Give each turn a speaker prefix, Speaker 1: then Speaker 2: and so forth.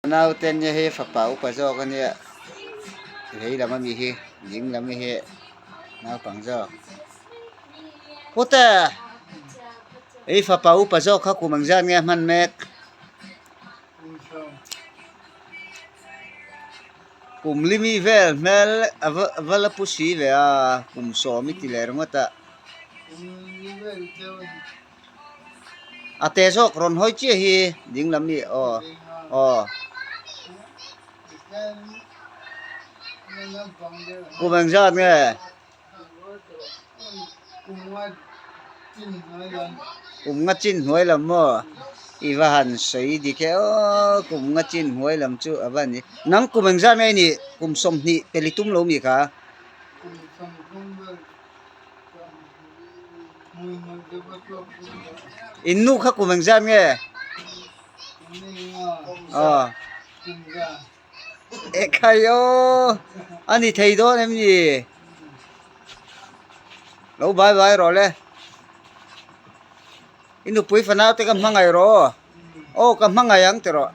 Speaker 1: Naute nia hei fapa upa zawk a nia lei lam ami hi ding lam hi naupang zawk pute hei fapa upa zawk kha kum ang zat nge a hman mek kum limi vel hmel a va la pu si ve a kum sawm i ti leh ringawt a. A te zawk rawn hawi chiah hi ding lam hi aw aw kum eng zat nge kum nga chin hnuai lam maw i va han sawi dik e aw kum nga chin hnuai lam chu a va ni nang kum eng zat nge i nih kum 20 peli tum lo mi kha. In nu kha kum engzat nge? Aw. Ekhai aw a ni thei dawn em ni? Lo bai bai rawh le. I nupui fanau te ka hmangaih rawh aw. Aw ka hmangaih ang ti rawh.